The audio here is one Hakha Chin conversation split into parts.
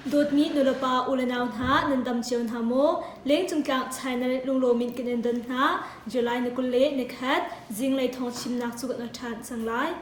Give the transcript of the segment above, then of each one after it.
Dawtmi nulepa ulenau hna nan dam cio hna maw? Lengcung tlang China lunglawm in kan in don hna. July ni 20 le nikhat zinglei thawng chimnak cu kan ṭhan cang lai.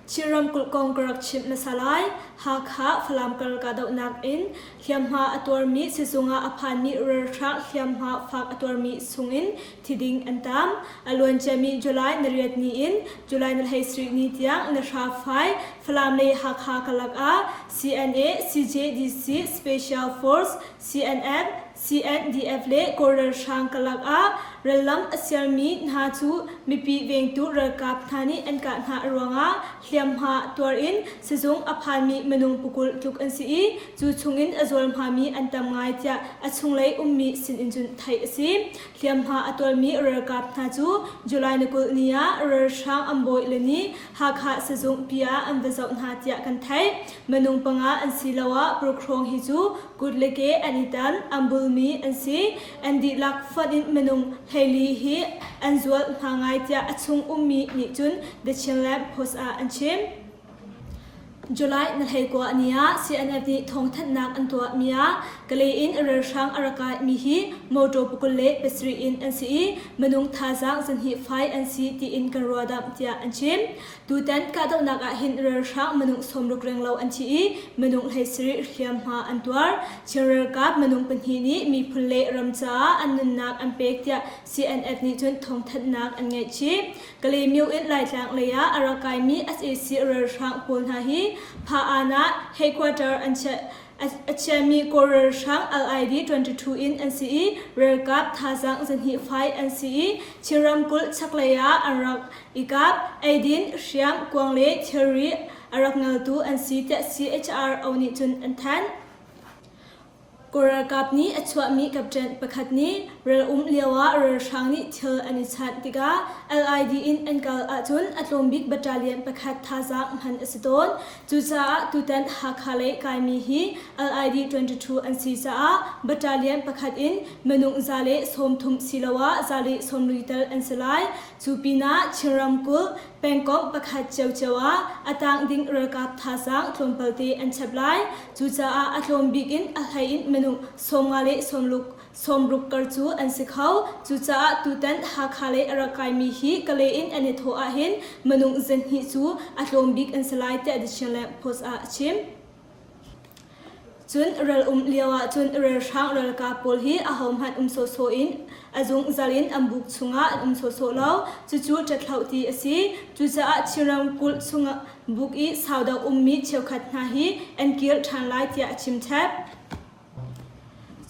Chin ramkulh kong ka rak chimh hmasa lai. Hakha Falam kar kahdohnak in hliamhma a tuarmi sizung ah a phanmi ralhrang hliamhma fak a tuarmi chungin thi ding an tam. A luanciami July ni riat ni in July ni 17 ni tiang nihra fai Falam le Hakha karlak ah CNA, CJDC, Special Force, CNF, CNDF le Kawl ralhrang karlak ah rallam a sialmi hna cu mipi vengtu ralkap hna nih an kah hna ruangah hliamhma tuar in sizung a phanmi minung pakul tluk an si i cu chungin a zualhmami an tam ngai tiah a chunglei ummi sinin cun theih a si. Hliamhma a tuarmi ralkap hna cu July ni 20 ni ah ralhrang an bawi le nih Hakha sizung pi ah an va zoh hna tiah kan theih. Minung panga an si lo ah Purkhrawng hi cu kut le ke an i tan, an bulmi an si. An dihlak fonh in minung 14 hi an zual hna ngai tiah a chung ummi nih cun The Chinland Post ah an chim. July na 19 ni ah CNF nih thawngthanhnak an tuahmi ah Kalay in ralhrang a rak kaimi hi motor pakul le pasarih in an si i minung thazaang zahnih fai an si tiin kan ruahdamh tiah an chim. Tutan kahdohnak ah hin ralhrang minung sawmruk renglo an thi i minung 17 hliamhma an tuar. Chin ralkap minung pahnih nih miphun le ram caah an nunnak an pek tiah CNF nih cun thawngthanhnak an ngeih chih. Kalaymyo in Laitlang lei ah a rak kaimi sac ralhrang pawl hna hi Pha-an ah headquarter an chiah a chiami Kawl ralhrang LID 22 in an si i ralkap thazaang zahnih fai an si i Chin ramkulh chaklei ah an rak i kap. Eidin, hriam, kuang le thilri a rak ngaltu an si tiah CHRO nih cun an thanh. Kawl ralkap nih a chuahmi captain pakhat nih ral um lioah ralhrang nih thil an i chanh tikah LID in an kal ahcun a tlawmbik battalion pakhat thazaang hman a si tawn. Cucaah tutan Hakha lei kaimi hi LID 22 an si caah battalion pakhat in minung 130 siloah 140 tal an si lai. Cu pinah Chin ramkulh pengkomh pakhat ciocio ah a tang ding ralkap thazaang tlawmpalte an chap lai. Cucaah a tlawm bik in a hlei in minung 50 le 60 kar cu an si kho. Cucaah tutan Hakha lei a rak kaimi hi Kalay in an i thawh ahhin minung zahnih cu a tlawm bik an si lai tiah The Chinland Post ah a chim. Cun ral um lioah cun ralhrang ralkap pawl hi ahohmanh um sawhsawh in a zungzal in an buk chungah an um sawhsawh lo. Cucu ṭathloh ti a si. Cucaah Chin ramkulh chungah buk i sau deuh ummi cheukhat hna hi an kir ṭhan lai tiah a chim chap.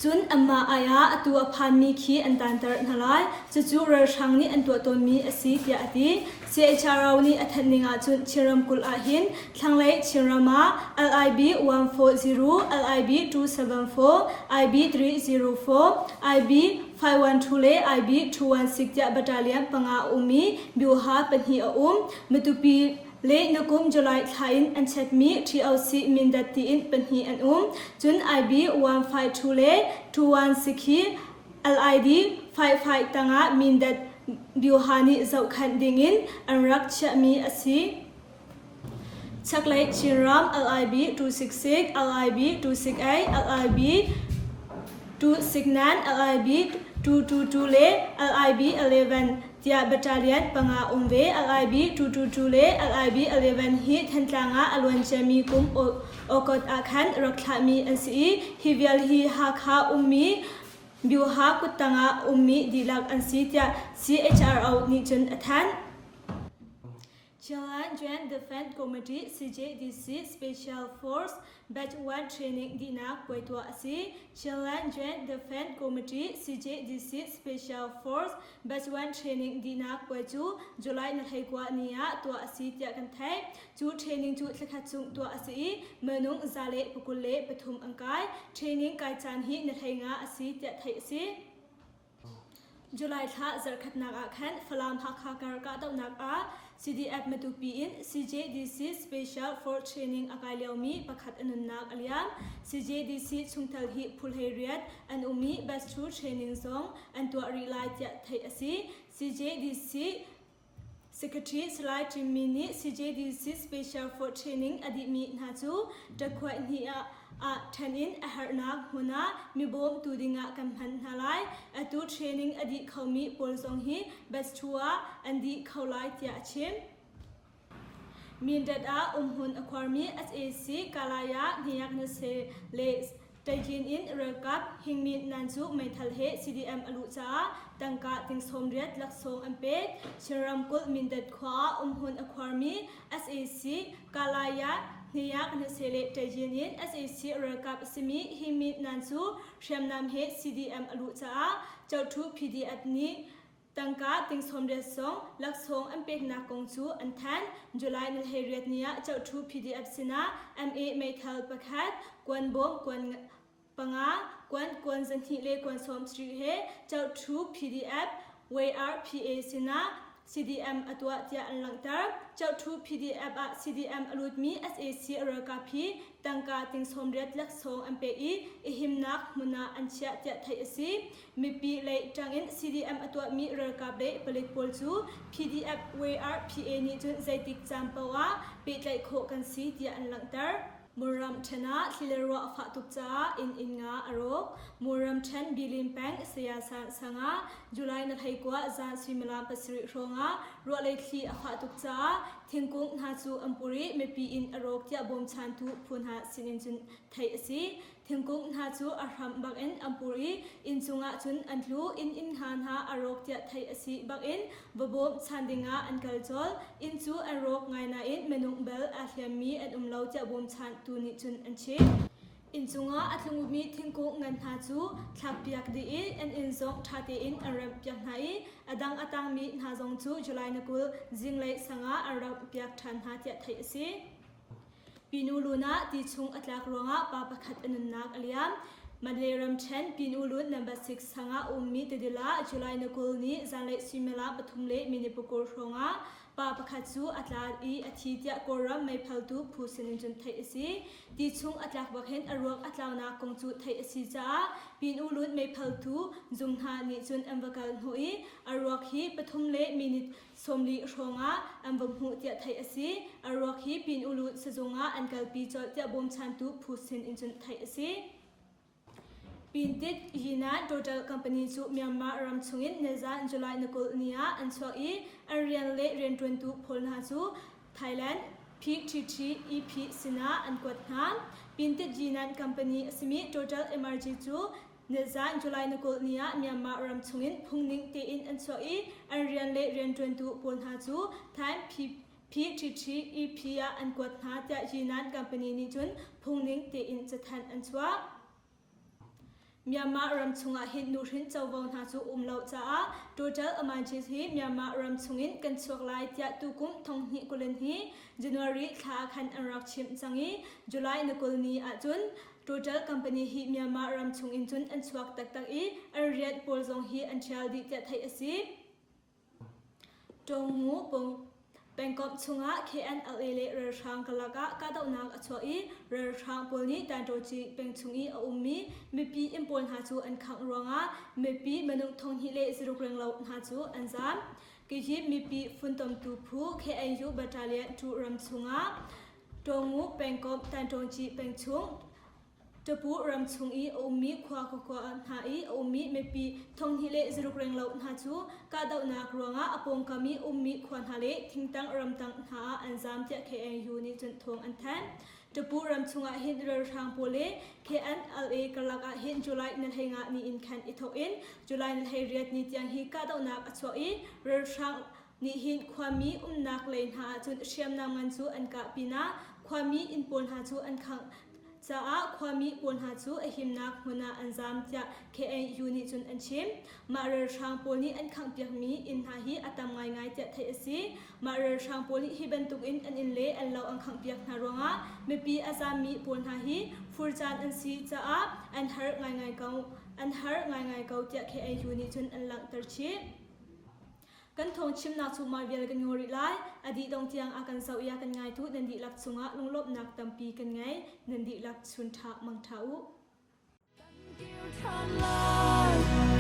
Cun anmah ai ah atu a phanmi khi an taanter hna lai. Cucu ralhrang nih an tuah tawnmi a si tiah a ti. CHRO nih a thanh ning ahcun Chin ramkulh ahhin thlanglei Chinram ah LIB 140, LIB 274, IB 304, IB 512 le IB 216 tiah battalion panga a um i Byuha pahnih a um. Matupi le nukum July thla in an chekmi TOC Mindat tiin pahnih an um. Cun IB 152 le 216 hi LID 55 tangah Mindat Byuha nih zohkhanh dingin an rak chiahmi a si. Chaklei Chinram LIB 266, LIB 268, LIB 269, LIB 222 le LIB 11 tiah battalion panga um ve. LIB 222 le LIB 11 hi Thantlang ah a luanciami kum August ah khan rak thlahmi an si i hi vial hi Hakha ummi Byuha kuttang ah ummi dihlak an si tiah CHRO nih cun a thanh. Chinland Joint Defense Committee CJDC Special Force Batch 1 Training dihnak puai tuah a si. Chinland Joint Defense Committee CJDC Special Force Batch 1 Training dihnak puai cu July ni 19 ni ah tuah a si tiah kan theih. Cu training cu thlakhat chung tuah a si i minung 123 an kai. Training kai caan hi ni 15 a si tiah theih a si. July thla zarhkhatnak ah khan Falam Hakha kar kahdohnak ah CDF Matupi in CJDC Special Force Training a kai liomi pakhat a nunnak a liam. CJDC chungtel hi phulhei riat an um i bus tour training zong an tuah rih lai tiah theih a si. CJDC Secretary Salai Chin Mi nih CJDC Special Force Training a dihmi hna cu ṭakhuaih hnih ah ah ṭhen in a herhnak hmun ah mibawmtu dingah kan hman hna lai. Atu training a dih khomi pawl zong hi batch 2 ah an dih kho lai tiah a chim. Mindat ah umhmun a khuarmi sac Kalaya Hniaknase le Tayyin in ralkap Hingmin Nan cu meithal he CDM a luh caah tangka ting 80 laksawng an pek. Chin ramkulh Mindat khua ah umhmun a khuarmi sac Kalaya Hniaknase le Tayyin in sac ralkap a simi Hingmin Nan cu hriamnam he CDM a luh caah Cothu PDF nih Tangka ting 80 zong laksawng an peknak kong cu an thanh. July ni 18 ni ah Cothu PDF sinah MA meithal pakhat, kuan bawm kuan panga, kuan kuan 200 le kuan 70 he Cothu PDF YRPA sinah CDM a tuah tiah an langhter. Cothu PDF ah CDM a lutmi sac ralkap hi tangka ting 80 laksawng an pe i i himnak hmun ah an chiah tiah theih a si. Mipi lei ṭangin CDM a tuahmi ralkap le palik pawl cu PDF WRPA nih cun zeitik caan paoh ah pehtlaih khawh kan si tiah an langhter. Murram ṭhen ah thli le ruah a fah tuk caah inn inn nga a rawk. Murram ṭhen Bilin peng Sayasan sang ah July na 19 zan suimilam 7 hrawngah ruah le thli a fah tuk caah thingkung hna cu an pur i mipi inn a rawk tiah bawmchantu phu hna sinin cun theih a si. Thingkung hna cu a hram bakin an pur i inn cungah cun an tlu. Inn inn hna hna a rawk tiah theih a si bakin va bawm chan dingah an kal colh. Inn cu an rawk ngai nain minung bel aa hliammi an um lo tiah bawmchantu nih cun an chim. Inn cungah a tlungmi thingkung ngan hna cu thlakpiak dih i an inn zong ṭha tein an remhpiak hna i a dang a tangmi hna zong cu July ni 20 zinglei sang ah an remhpiak ṭhan hna tiah theih a si. Pinu Lun ah ti chung a tlak ruangah pa pakhat a nunnak a liam. Mandalay ramṭhen Pinu Lun number 6 sang ah a ummi tidil ah July ni 20 ni zanlei suimilam pathum le minute pakul hrawngah pa pakhat cu a tla i a thi tiah Kawlram meiphaltu phu sinin cun theih a si. Ti chung a tlak bak hin a ruak a tlaunak kong cu theih a si caah Pinu Lun meiphaltu zung hna nih cun an va kal hnawh i a ruak hi pathum le minute 40 hrawngah an va hmuh tiah theih a si. A ruak hi Pin Ulu sizung ah an kalpi colh tiah bawmchantu phu sin in cun theih a si. Pintit Yinan Total Company cu Myanmar ram chungin nizan July ni 20 ni ah an chuak i an rian le rianṭuantu pawl hna cu Thailand PTT EP sinah an kuat hna. Pintit Yinan Company a simi Total Emergy cu Nizan July ni 20 ni ah Myanmar ram chungin phungning tein an chuah i an rian le rianṭuantu pawl hna cu Time PTTEP ah an kuat hna tiah Yinan company nih cun phungning tein cathanh an chuah. Myanmar ram chungah hin nuhrin covo hna cu um lo caah Total Amanchis hi Myanmar ram chungin kan chuak lai tiah tukum thonghnih kulin hi January thla khan an rak chimh cang i July ni 20 ni ahcun Total company hi Myanmar ram chung in cun an chuak taktak i an rian pawl zong hi an ṭhial dih tiah theih a si. Ṭawngngu pengkomh chungah KNLA le ralhrang karlak ah kahdohnak a chuak i ralhrang pawl nih Tanṭawci peng chung i a ummi mipi inn pawl hna cu an khangh ruangah mipi minung 2,000 le zaruk renglo hna cu an zaam. Kihhi mipi funtomtu phu KNU Battalion 2 ram chungah Ṭawngngu pengkomh Tanṭawngci peng chung Tapu ram chung i a ummi khua khuakhua hna i a ummi mipi 2,000 le zaruk renglo hna cu kahdohnak ruangah a pawngkam i ummi khua hna le thingtang ramtang hna ah an zaam tiah KNU nih cun thawng an thanh. Tapu ram chungah hin ralhrang pawl le KNLA karlak ah hin July ni 15 ni in khan i thawk in July ni 18 ni tiang hi kahdohnak a chuak i ralhrang nih hin khuami umnak lei hna ahcun hriamnam ngan cu an kah pinah khuami inn pawl hna cu an khangh caah khuami pawl hna cu a himnak hmun ah an zaam tiah KNU nih cun an chim. Mah ralhrang pawl nih an khanghpiakmi inn hna hi a tam ngaingai tiah theih a si. Mah ralhrang pawl nih hi bantukin an inn le an lo an khanghpiak hna ruangah mipi a zaammi pawl hna hi fur caan an si caah an har ngaingai ko. An har ngaingai ko tiah KAU nih cun an langhter chih. Kan thawngchimnak cu mah vial kan ngaw rih lai. A dih dong tiang a kan zoh i a kan ngaitu nan dihlak cungah lunglawmhnak tampi kan ngei. Nan dihlak chun ṭha mang ṭha u.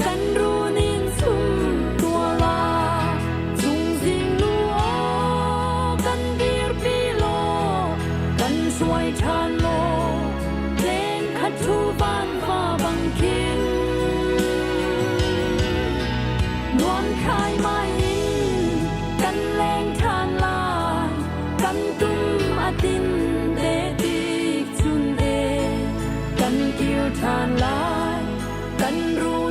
Kan runin sum tuala cungzing nu aw kan dirpi law kan suai ṭhan law tleng khat thu van va bang khin nuam khai mai in kan leng ṭhan lai kan tum a tin te tik chun e kan kir ṭhan lai kan ru.